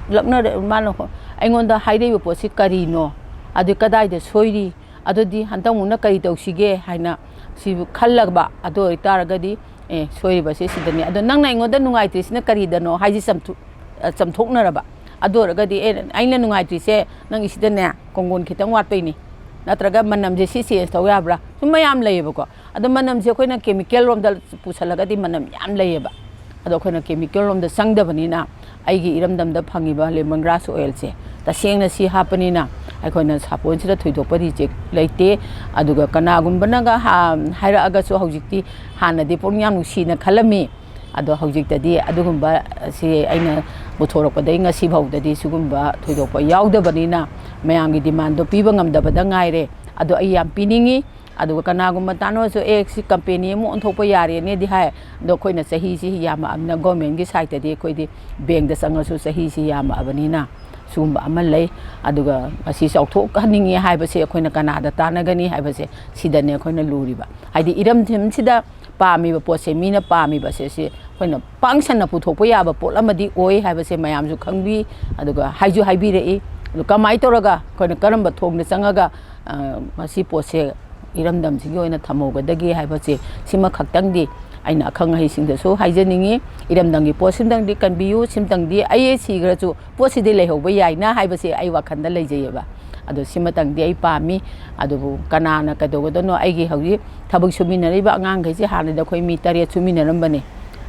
ꯂꯛꯅꯔ-, ꯃꯥꯅ ꯍꯣ-, ꯑꯩꯉꯣꯟꯗ ꯍꯥꯏꯔꯛꯏꯕ ꯄꯣꯠꯁꯤ ꯀꯔꯤꯅꯣ? ꯑꯗꯨ ꯀꯗꯥꯏꯗ ꯁꯣꯏꯔꯤ? ꯑꯗꯨꯗꯤ ꯍꯟꯗꯛꯃꯨꯛꯅ ꯀꯔꯤ ꯇꯧꯁꯤꯒꯦ ꯍꯥꯏꯅ ꯁꯤꯕꯨ ꯈꯜꯂꯕ, ꯑꯗꯨ ꯑꯣꯏꯇꯥꯔꯒꯗꯤ, "ꯑꯦ, ꯁꯣꯏꯔꯤꯕꯁꯤ ꯁꯤꯗꯅꯤ꯫ ꯑꯗꯣ ꯅꯪꯅ ꯑꯩꯉꯣꯟꯗ ꯅꯨꯡꯉꯥꯏꯇ꯭ꯔꯤꯁꯤꯅ ꯀꯔꯤꯗꯅꯣ?" ꯍꯥꯏꯁꯤ ꯆꯝꯊꯣꯛ-, ꯑ, ꯆꯝꯊꯣꯛꯅꯔꯕ꯫ ꯑꯗꯨ ꯑꯣꯏꯔꯒꯗꯤ, "ꯑꯦ, ꯑꯩꯅ ꯅꯨꯡꯉꯥꯏꯇ꯭ꯔꯤꯁꯦ ꯅꯪꯒꯤ ꯁꯤꯗꯅꯦ ꯀꯣꯡꯒꯣꯟ ꯈꯤꯇꯪ ꯋꯥꯠꯄꯩꯅꯤ, ꯅꯠꯇ꯭ꯔꯒ ꯃꯅꯝꯁꯦ ꯁꯤ change ꯇꯧ ꯌꯥꯕ꯭ꯔꯥ?" ꯁꯨꯝ ꯃꯌꯥꯝ ꯂꯩꯌꯦꯕꯀꯣ꯫ ꯑꯗꯣ ꯃꯅꯝꯁꯦ ꯑꯩꯈꯣꯏꯅ chemical ꯔꯣꯝꯗ ꯄꯨꯁꯜꯂꯒꯗꯤ ꯃꯅꯝ ꯌꯥꯝ ꯂꯩꯌꯦꯕ꯫ ꯑꯗꯣ ꯑꯩꯈꯣꯏꯅ chemical ꯔꯣꯝꯗ ꯆꯪꯗꯕꯅꯤꯅ ꯑꯩꯒꯤ ꯏꯔꯝꯗꯝꯗ ꯐꯪꯉꯤꯕ lemon grass oil ꯁꯦ ꯇꯁꯦꯡꯅ ꯁꯤ ꯍꯥꯞꯄꯅꯤꯅ ꯑꯩꯈꯣꯏꯅ ꯁꯥꯄꯣꯟꯁꯤꯗ ꯊꯣꯏꯗꯣꯛꯄ reject ꯂꯩꯇꯦ꯫ ꯑꯗꯨꯒ ꯀꯅꯥꯒꯨꯝꯕꯅꯒ ꯍꯥ-, ꯍꯥꯏꯔꯛꯑꯒꯁꯨ ꯍꯧꯖꯤꯛꯇꯤ, ꯍꯥꯟꯅꯗꯤ ꯄꯨꯛꯅꯤꯡ ꯌꯥꯝ ꯅꯨꯡꯁꯤꯅ ꯈꯜꯂꯝꯃꯤ꯫ ꯑꯗꯣ ꯍꯧꯖꯤꯛꯇꯗꯤ ꯑꯗꯨꯒꯨꯝꯕ ꯁꯤ ꯑꯩꯅ ꯄꯨꯊꯣꯔꯛꯄꯗꯒꯤ ꯉꯁꯤ ꯐꯥꯎꯗꯗꯤ ꯁꯤꯒꯨꯝꯕ ꯊꯣꯏꯗꯣꯛꯄ ꯌꯥꯎꯗꯕꯅꯤꯅ ꯃꯌꯥꯝꯒꯤ demand ꯗꯣ ꯄꯤꯕ ꯉꯝꯗꯕꯗ ꯉꯥꯏꯔꯦ꯫ ꯑꯗꯣ ꯑꯩ ꯌꯥꯝ ꯄꯤꯅꯤꯡꯉꯤ꯫ ꯑꯗꯨꯒ ꯀꯅꯥꯒꯨꯝꯕ ꯇꯥꯟꯅꯔꯁꯨ, "ꯑꯦ, ꯁꯤ company ꯑꯃ ꯑꯣꯟꯊꯣꯛꯄ ꯌꯥꯔꯦꯅꯦꯗꯤ" ꯍꯥꯏ꯫ ꯑꯗꯣ ꯑꯩꯈꯣꯏꯅ ꯆꯍꯤꯁꯤ ꯌꯥꯝꯃꯛꯑꯕꯅꯤꯅ government ꯀꯤ side ꯇꯗꯤ ꯑꯩꯈꯣꯏꯗꯤ bank ꯇ ꯆꯪꯉꯁꯨ ꯆꯍꯤꯁꯤ ꯌꯥꯝꯃꯛꯑꯕꯅꯤꯅ ꯁꯤꯒꯨꯝꯕ ꯑꯃ ꯂꯩ꯫ ꯑꯗꯨꯒ ꯃꯁꯤ ꯆꯥꯎꯊꯣꯛꯍꯟꯅꯤꯡꯉꯤ ꯍꯥꯏꯕꯁꯦ ꯑꯩꯈꯣꯏꯅ ꯀꯅꯥꯗ ꯇꯥꯟꯅꯒꯅꯤ ꯍꯥꯏꯕꯁꯦ ꯁꯤꯗꯅꯦ ꯑꯩꯈꯣꯏꯅ ꯂꯨꯔꯤꯕ꯫ ꯍꯥꯏꯗꯤ ꯏꯔꯝꯗꯝꯁꯤꯗ ꯄꯥꯝꯃꯤꯕ ꯄꯣꯠꯁꯦ, ꯃꯤꯅ ꯄꯥꯝꯃꯤꯕꯁꯦ, ꯁꯤ ꯑꯩꯈꯣꯏꯅ ꯄꯥꯡꯁꯟꯅ ꯄꯨꯊꯣꯛꯄ ꯌꯥꯕ ꯄꯣꯠ ꯑꯃꯗꯤ ꯑꯣꯏ ꯍꯥꯏꯕꯁꯦ ꯃꯌꯥꯝꯁꯨ ꯈꯪꯕꯤ, ꯑꯗꯨꯒ ꯍꯥꯏꯁꯨ ꯍꯥꯏꯕꯤꯔꯛꯏ꯫ ꯑꯗꯨ ꯀꯃꯥꯏꯅ ꯇꯧꯔꯒ ꯑꯩꯈꯣꯏꯅ ꯀꯔꯝꯕ ꯊꯣꯡꯗ ꯆꯪꯉꯒ, ꯑ, ꯃꯁꯤ ꯄꯣꯠꯁꯦ ꯏꯔꯝꯗꯝꯁꯤꯒꯤ ꯑꯣꯏꯅ ꯊꯝꯍꯧꯒꯗꯒꯦ ꯍꯥꯏꯕꯁꯦ ꯁꯤꯃꯈꯛꯇꯪꯗꯤ ꯑꯩꯅ ꯑꯈꯪ ꯑꯍꯩꯁꯤꯡꯗꯁꯨ ꯍꯥꯏꯖꯅꯤꯡꯉꯤ꯫ ꯏꯔꯝꯗꯝꯒꯤ ꯄꯣꯠꯁꯤꯃꯇꯪꯗꯤ ꯀꯟꯕꯤꯌꯨ, ꯁꯤꯃꯇꯪꯗꯤ ꯑꯩ ꯁꯤꯈ꯭ꯔꯁꯨ ꯄꯣꯠꯁꯤꯗꯤ ꯂꯩꯍꯧꯕ ꯌꯥꯏꯅ ꯍꯥꯏꯕꯁꯦ ꯑꯩ ꯋꯥꯈꯜꯗ ꯂꯩꯖꯩꯑꯕ꯫ ꯑꯗꯣ ꯁꯤꯃꯇꯪꯗꯤ ꯑꯩ ꯄꯥꯝꯃꯤ꯫ ꯑꯗꯨꯕꯨ ꯀꯅꯥꯅ ꯀꯩꯗꯧꯒꯗꯣꯏꯅꯣ? ꯑꯩꯒꯤ ꯍꯧꯖꯤꯛ ꯊꯕꯛ ꯁꯨꯃꯤꯟꯅꯔꯤꯕ ꯑꯉꯥꯡꯈꯩꯁꯦ ꯍꯥꯟꯅꯗꯤ ꯑꯩꯈꯣꯏ ꯃꯤ ꯇꯔꯦꯠ ꯁꯨꯃꯤꯟꯅꯔꯝꯕꯅꯦ꯫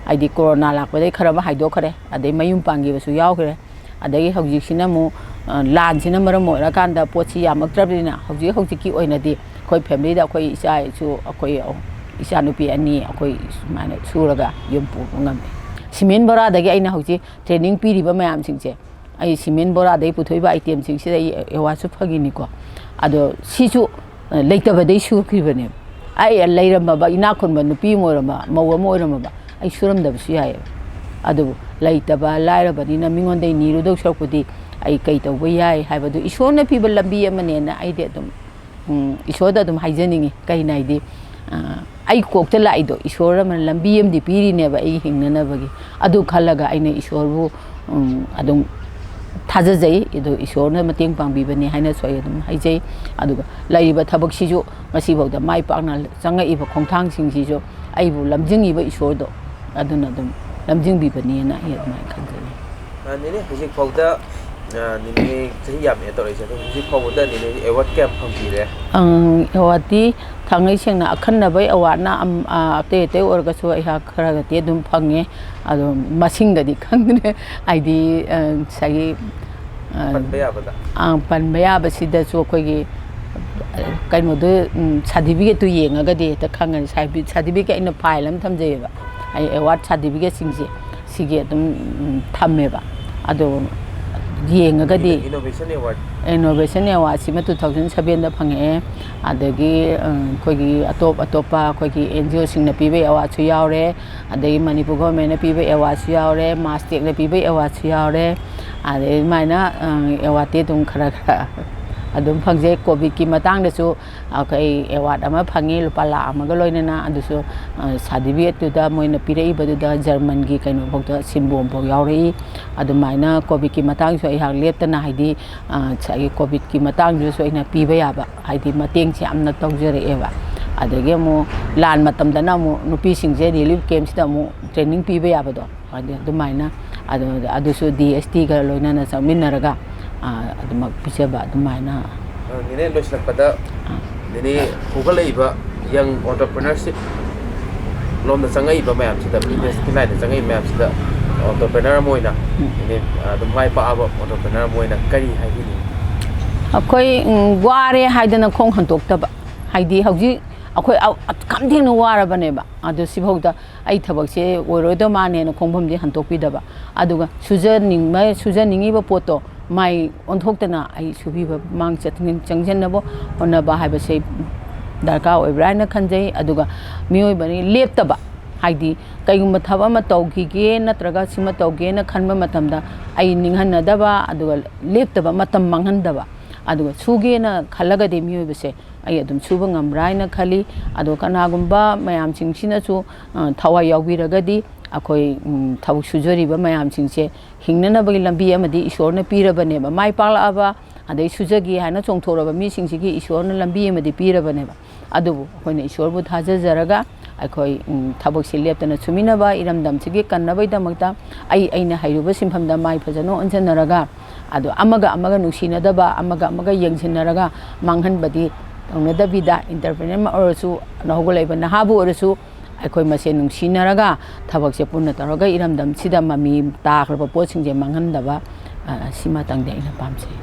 ꯍꯥꯏꯗꯤ ꯀꯣꯔꯣꯅꯥ ꯂꯥꯛꯄꯗꯒꯤ ꯈꯔ ꯑꯃ ꯍꯥꯏꯗꯣꯛꯈ꯭ꯔꯦ, ꯑꯗꯩ ꯃꯌꯨꯝ ꯄꯥꯟꯈꯤꯕꯁꯨ ꯌꯥꯎꯈ꯭ꯔꯦ꯫ ꯑꯗꯒꯤ ꯍꯧꯖꯤꯛꯁꯤꯅ ꯑꯃꯨꯛ, ꯑ, ꯂꯥꯟꯁꯤꯅ ꯃꯔꯝ ꯑꯣꯏꯔꯀꯥꯟꯗ ꯄꯣꯠꯁꯤ ꯌꯥꯝꯃꯛꯇ꯭ꯔꯕꯅꯤꯅ, ꯍꯧꯖꯤꯛ ꯍꯧꯖꯤꯛꯀꯤ ꯑꯣꯏꯅꯗꯤ ꯑꯩꯈꯣꯏ family ꯗ ꯑꯩꯈꯣꯏ ꯏꯆꯥ ꯏꯁꯨ, ꯑꯩꯈꯣꯏ ꯏꯆꯥꯅꯨꯄꯤ ꯑꯅꯤ ꯑꯩꯈꯣꯏ ꯁꯨꯃꯥꯏꯅ ꯁꯨꯔꯒ ꯌꯨꯝ ꯄꯨꯕ ꯉꯝꯃꯤ꯫ ꯁꯤꯃꯦꯟ ꯕꯣꯔꯥꯗꯒꯤ ꯑꯩꯅ ꯍꯧꯖꯤꯛ training ꯄꯤꯔꯤꯕ ꯃꯌꯥꯝꯁꯤꯡꯁꯦ, ꯑꯩ ꯁꯤꯃꯦꯟ ꯕꯣꯔꯥꯗꯒꯤ ꯄꯨꯊꯣꯛꯏꯕ item ꯁꯤꯡꯁꯤꯗ ꯑꯩ award ꯁꯨ ꯐꯪꯉꯤꯅꯤꯀꯣ꯫ ꯑꯗꯣ ꯁꯤꯁꯨ, ꯑ, ꯂꯩꯇꯕꯗꯒꯤ ꯁꯨꯈꯤꯕꯅꯦꯕ꯫ ꯑꯩ ꯂꯩꯔꯝꯃꯕ, ꯏꯅꯥꯛ ꯈꯨꯟꯕ ꯅꯨꯄꯤ ꯑꯃ ꯑꯣꯏꯔꯝꯕ, ꯃꯧ ꯑꯃ ꯑꯣꯏꯔꯝꯃꯕ, ꯑꯩ ꯁꯨꯔꯝꯗꯕꯁꯨ ꯌꯥꯏꯌꯦꯕ꯫ ꯑꯗꯨꯕꯨ ꯂꯩꯇꯕ ꯂꯥꯏꯔꯕꯅꯤꯅ ꯃꯤꯉꯣꯟꯗꯒꯤ ꯅꯤꯔꯨꯗꯧ ꯁꯔꯨꯛꯄꯨꯗꯤ ꯑꯩ ꯀꯩ ꯇꯧꯕ ꯌꯥꯏ ꯍꯥꯏꯕꯗꯨ ꯏꯁꯣꯔꯅ ꯄꯤꯕ ꯂꯝꯕꯤ ꯑꯃꯅꯦꯅ ꯑꯩꯗꯤ ꯑꯗꯨꯝ, ꯎꯝ, ꯏꯁꯣꯔꯗ ꯑꯗꯨꯝ ꯍꯥꯏꯖꯅꯤꯡꯉꯤ꯫ ꯀꯩꯅꯣ ꯍꯥꯏꯗꯤ, ꯑ, ꯑꯩ ꯀꯣꯛꯇ ꯂꯥꯛꯏꯗꯣ ꯏꯁꯣꯔ ꯑꯃꯅ ꯂꯝꯕꯤ ꯑꯃꯗꯤ ꯄꯤꯔꯤꯅꯦꯕ ꯑꯩꯒꯤ ꯍꯤꯡꯅꯅꯕꯒꯤ꯫ ꯑꯗꯨ ꯈꯜꯂꯒ ꯑꯩꯅ ꯏꯁꯣꯔꯕꯨ, ꯎꯝ, ꯑꯗꯨꯝ ꯊꯥꯖꯖꯩ꯫ ꯑꯗꯨ ꯏꯁꯣꯔꯅ ꯃꯇꯦꯡ ꯄꯥꯡꯕꯤꯕꯅꯦ ꯍꯥꯏꯅꯁꯨ ꯑꯩ ꯑꯗꯨꯝ ꯍꯥꯏꯖꯩ꯫ ꯑꯗꯨꯒ ꯂꯩꯔꯤꯕ ꯊꯕꯛꯁꯤꯁꯨ ꯉꯁꯤꯐꯥꯎꯗ ꯃꯥꯏ ꯄꯥꯛꯅ ꯆꯪꯉꯛꯏꯕ ꯈꯣꯡꯊꯥꯡꯁꯤꯡꯁꯤꯁꯨ ꯑꯩꯕꯨ ꯂꯝꯖꯤꯡꯉꯤꯕ ꯏꯁꯣꯔꯗꯣ ꯑꯗꯨꯅ ꯑꯗꯨꯝ ꯂꯝꯖꯤꯡꯕꯤꯕꯅꯦꯅ ꯑꯩ ꯑꯗꯨꯃꯥꯏꯅ ꯈꯟꯖꯩ꯫ ꯑ, ꯅꯦꯅꯦ, ꯍꯧꯖꯤꯛ ꯐꯥꯎꯗ, ꯑ, ꯅꯦꯅꯦ ꯆꯍꯤ ꯌꯥꯝꯃꯛꯑꯦ ꯇꯧꯔꯛꯏꯁꯦ, ꯑꯗꯣ ꯍꯧꯖꯤꯛ ꯐꯥꯎꯕꯗ ꯅꯦꯅꯦ award ꯀꯌꯥꯝ ꯐꯪꯕꯤꯔꯦ? ꯑꯪ, award ꯇꯤ ꯊꯥꯡꯉꯩ ꯁꯦꯡꯅ ꯑꯈꯟꯅꯕ award ꯅ ꯑꯝ-, ꯑ, ꯑꯇꯩ ꯑꯇꯩ ꯑꯣꯏꯔꯒꯁꯨ ꯑꯩꯍꯥꯛ ꯈꯔꯒꯗꯤ ꯑꯗꯨꯝ ꯐꯪꯉꯦ꯫ ꯑꯗꯣ ꯃꯁꯤꯡꯒꯗꯤ ꯈꯪꯗ꯭ꯔꯦ꯫ ꯍꯥꯏꯗꯤ, ꯑ, ꯉꯁꯥꯏꯒꯤ, ꯑ, ꯄꯟꯕ ꯌꯥꯕꯗ? ꯑ, ꯄꯟꯕ ꯌꯥꯕꯁꯤꯗꯁꯨ ꯑꯩꯈꯣꯏꯒꯤ, ꯑ, ꯀꯩꯅꯣꯗꯨ, ꯎꯝ, certificate ꯇꯨ ꯌꯦꯡꯉꯒꯗꯤ ꯍꯦꯛꯇ ꯈꯪꯒꯅꯤ꯫ Certificate ꯑꯩꯅ file ꯑꯃ ꯊꯝꯖꯩꯌꯦꯕ꯫ ꯑꯩ award certificate ꯁꯤꯡꯁꯦ ꯁꯤꯒꯤ ꯑꯗꯨꯝ, ꯎꯝ, ꯊꯝꯃꯦꯕ꯫ ꯑꯗꯣ ꯌꯦꯡꯉꯒꯗꯤ innovation award? Innovation award ꯁꯤꯃ two thousand seven ꯗ ꯐꯪꯉꯛꯑꯦ꯫ ꯑꯗꯒꯤ, ꯎꯝ, ꯑꯩꯈꯣꯏꯒꯤ ꯑꯇꯣꯞ ꯑꯇꯣꯞꯄ ꯑꯩꯈꯣꯏꯒꯤ N G O ꯁꯤꯡꯅ ꯄꯤꯕ award ꯁꯨ ꯌꯥꯎꯔꯦ, ꯑꯗꯒꯤ ꯃꯅꯤꯄꯨꯔ government ꯅ ꯄꯤꯕ award ꯁꯨ ꯌꯥꯎꯔꯦ, MASTEC ꯅ ꯄꯤꯕ award ꯁꯨ ꯌꯥꯎꯔꯦ꯫ ꯑꯗꯩ ꯑꯗꯨꯃꯥꯏꯅ, ꯎꯝ, award ꯇꯤ ꯑꯗꯨꯝ ꯈꯔ ꯈꯔ ꯑꯗꯨꯝ ꯐꯪꯖꯩ꯫ Covid ꯀꯤ ꯃꯇꯥꯡꯗꯁꯨ ꯑꯩꯈꯣꯏ award ꯑꯃ ꯐꯪꯉꯤ, ꯂꯨꯄꯥ ꯂꯥꯈ ꯑꯃꯒ ꯂꯣꯏꯅꯅ꯫ ꯑꯗꯨꯁꯨ, ꯑ, certificate ꯇꯨꯗ ꯃꯣꯏꯅ ꯄꯤꯔꯛꯏꯕꯗꯨꯗ German ꯒꯤ ꯀꯩꯅꯣꯐꯥꯎꯗ, ꯁꯤꯝꯕꯣꯝꯐꯥꯎ ꯌꯥꯎꯔꯛꯏ꯫ ꯑꯗꯨꯃꯥꯏꯅ Covid ꯀꯤ ꯃꯇꯥꯡꯁꯨ ꯑꯩꯍꯥꯛ ꯂꯦꯞꯇꯅ, ꯍꯥꯏꯗꯤ, ꯑ, ꯉꯁꯥꯏꯒꯤ Covid ꯀꯤ ꯃꯇꯥꯡꯗꯨꯗꯁꯨ ꯑꯩꯅ ꯄꯤꯕ ꯌꯥꯕ, ꯍꯥꯏꯗꯤ, ꯃꯇꯦꯡꯁꯦ ꯌꯥꯝꯅ ꯇꯧꯖꯔꯛꯑꯦꯕ꯫ ꯑꯗꯒꯤ ꯑꯃꯨꯛ ꯂꯥꯟ ꯃꯇꯝꯗꯅ ꯑꯃꯨꯛ ꯅꯨꯄꯤꯁꯤꯡꯁꯦ relief camp ꯁꯤꯗ ꯑꯃꯨꯛ training ꯄꯤꯕ ꯌꯥꯕꯗꯣ, ꯍꯥꯏꯗꯤ ꯑꯗꯨꯃꯥꯏꯅ, ꯑꯗꯨ, ꯑꯗꯨꯁꯨ D S T ꯒ ꯂꯣꯏꯅꯅ ꯆꯪꯃꯤꯟꯅꯔꯒ, ꯑ, ꯑꯗꯨꯃꯛ ꯄꯤꯖꯕ ꯑꯗꯨꯃꯥꯏꯅ꯫ ꯑ, ꯅꯦꯅꯦ, ꯂꯣꯏꯁꯤꯜꯂꯛꯄꯗ ꯑ꯫ ꯅꯦꯅꯦ ꯍꯧꯒꯠꯂꯛꯏꯕ young entrepreneurship ꯂꯣꯝꯗ ꯆꯪꯉꯛꯏꯕ ꯃꯌꯥꯝꯁꯤꯗ, business ꯀꯤ line ꯗ ꯆꯪꯉꯛꯏꯕ ꯃꯌꯥꯝꯁꯤꯗ ꯑꯣꯟꯇꯔꯄ꯭ꯔꯦꯅꯔ ꯑꯃ ꯑꯣꯏꯅ, ꯏꯅꯦ, ꯑꯗꯨꯝ ꯃꯥꯏ ꯄꯥꯛꯑꯕ ꯑꯣꯟꯇꯔꯄ꯭ꯔꯦꯅꯔ ꯑꯃ ꯑꯣꯏꯅ ꯀꯔꯤ ꯍꯥꯏꯕꯤꯅꯤꯡꯉꯤ? ꯑꯩꯈꯣꯏ ꯎꯝ, ꯋꯥꯔꯦ ꯍꯥꯏꯗꯅ ꯈꯣꯡ ꯍꯟꯗꯣꯛꯇꯕ, ꯍꯥꯏꯗꯤ ꯍꯧꯖꯤꯛ ꯑꯩꯈꯣꯏ ꯑ- ꯈꯝ ꯊꯦꯡꯅ ꯋꯥꯔꯕꯅꯦꯕ, ꯑꯗꯣ ꯁꯤꯐꯥꯎꯗ ꯑꯩ ꯊꯕꯛꯁꯦ ꯑꯣꯏꯔꯣꯏꯗꯧ ꯃꯥꯅꯦꯅ ꯈꯣꯡꯐꯝꯗꯤ ꯍꯟꯗꯣꯛꯄꯤꯗꯕ, ꯑꯗꯨꯒ ꯁꯨꯖꯅꯤꯡꯕ ꯁꯨꯖꯅꯤꯡꯉꯤꯕ ꯄꯣꯠꯇꯣ ꯃꯥꯏ ꯑꯣꯟꯊꯣꯛꯇꯅ ꯑꯩ ꯁꯨꯕꯤꯕ ꯃꯥꯡ ꯆꯠ- ꯆꯪꯁꯤꯟꯅꯕ ꯍꯣꯠꯅꯕ ꯍꯥꯏꯕꯁꯦ ꯗꯔꯀꯥꯔ ꯑꯣꯏꯕ꯭ꯔꯥ ꯍꯥꯏꯅ ꯈꯟꯖꯩ꯫ ꯑꯗꯨꯒ ꯃꯤꯑꯣꯏꯕꯅꯤ ꯂꯦꯞꯇꯕ, ꯍꯥꯏꯗꯤ ꯀꯩꯒꯨꯝꯕ ꯊꯕꯛ ꯑꯃ ꯇꯧꯈꯤꯒꯦ ꯅꯠꯇ꯭ꯔꯒ ꯁꯤꯃ ꯇꯧꯒꯦꯅ ꯈꯟꯕ ꯃꯇꯝꯗ ꯑꯩ ꯅꯤꯡꯍꯟꯅꯗꯕ, ꯑꯗꯨꯒ ꯂꯦꯞꯇꯕ, ꯃꯇꯝ ꯃꯥꯡꯍꯟꯗꯕ, ꯑꯗꯨꯒ ꯁꯨꯒꯦꯅ ꯈꯜꯂꯒꯗꯤ ꯃꯤꯑꯣꯏꯕꯁꯦ ꯑꯩ ꯑꯗꯨꯝ ꯁꯨꯕ ꯉꯝꯕ꯭ꯔꯥ ꯍꯥꯏꯅ ꯈꯜꯂꯤ꯫ ꯑꯗꯣ ꯀꯅꯥꯒꯨꯝꯕ ꯃꯌꯥꯝꯁꯤꯡꯁꯤꯅꯁꯨ ꯑ, ꯊꯋꯥꯏ ꯌꯥꯎꯕꯤꯔꯒꯗꯤ ꯑꯩꯈꯣꯏ ꯎꯝ, ꯊꯕꯛ ꯁꯨꯖꯔꯤꯕ ꯃꯌꯥꯝꯁꯤꯡꯁꯦ ꯍꯤꯡꯅꯅꯕꯒꯤ ꯂꯝꯕꯤ ꯑꯃꯗꯤ ꯏꯁꯣꯔꯅ ꯄꯤꯔꯕꯅꯦꯕ, ꯃꯥꯏ ꯄꯥꯛꯂꯛꯑꯕ ꯑꯗꯩ ꯁꯨꯖꯒꯦ ꯍꯥꯏꯅ ꯆꯣꯡꯊꯣꯔꯕ ꯃꯤꯁꯤꯡꯁꯤꯒꯤ ꯏꯁꯣꯔꯅ ꯂꯝꯕꯤ ꯑꯃꯗꯤ ꯄꯤꯔꯕꯅꯦꯕ꯫ ꯑꯗꯨꯕꯨ ꯑꯩꯈꯣꯏꯅ ꯏꯁꯣꯔꯕꯨ ꯊꯥꯖꯖꯔꯒ ꯑꯩꯈꯣꯏ ꯎꯝ, ꯊꯕꯛꯁꯤ ꯂꯦꯞꯇꯅ ꯁꯨꯃꯤꯟꯅꯕ, ꯏꯔꯝꯗꯝꯁꯤꯒꯤ ꯀꯟꯅꯕꯒꯤꯗꯃꯛꯇ ꯑꯩ ꯑꯩꯅ ꯍꯩꯔꯨꯕ ꯁꯤꯟꯐꯝꯗ ꯃꯥꯏ ꯐꯖꯅ ꯑꯣꯟꯁꯤꯟꯅꯔꯒ, ꯑꯗꯣ ꯑꯃꯒ ꯑꯃꯒ ꯅꯨꯡꯁꯤꯅꯗꯕ, ꯑꯃꯒ ꯑꯃꯒ ꯌꯦꯡꯁꯤꯟꯅꯔꯒ ꯃꯥꯡꯍꯟꯕꯗꯤ ꯇꯧꯅꯗꯕꯤꯗ, ꯏꯟꯇꯔꯄ꯭ꯔꯤꯅꯔ ꯑꯃ ꯑꯣꯏꯔꯁꯨ, ꯍꯧꯒꯠꯂꯛꯏꯕ ꯅꯍꯥꯕꯨ ꯑꯣꯏꯔꯁꯨ, ꯑꯩꯈꯣꯏ ꯃꯁꯦꯟ ꯅꯨꯡꯁꯤꯅꯔꯒ ꯊꯕꯛꯁꯦ ꯄꯨꯟꯅ ꯇꯧꯔꯒ ꯏꯔꯝꯗꯝꯁꯤꯗ ꯃꯃꯤ ꯇꯥꯈ꯭ꯔꯕ ꯄꯣꯠꯁꯤꯡꯁꯦ ꯃꯥꯡꯍꯟꯗꯕ, ꯑ, ꯁꯤꯃꯇꯪꯗꯤ ꯑꯩꯅ ꯄꯥꯝꯖꯩ꯫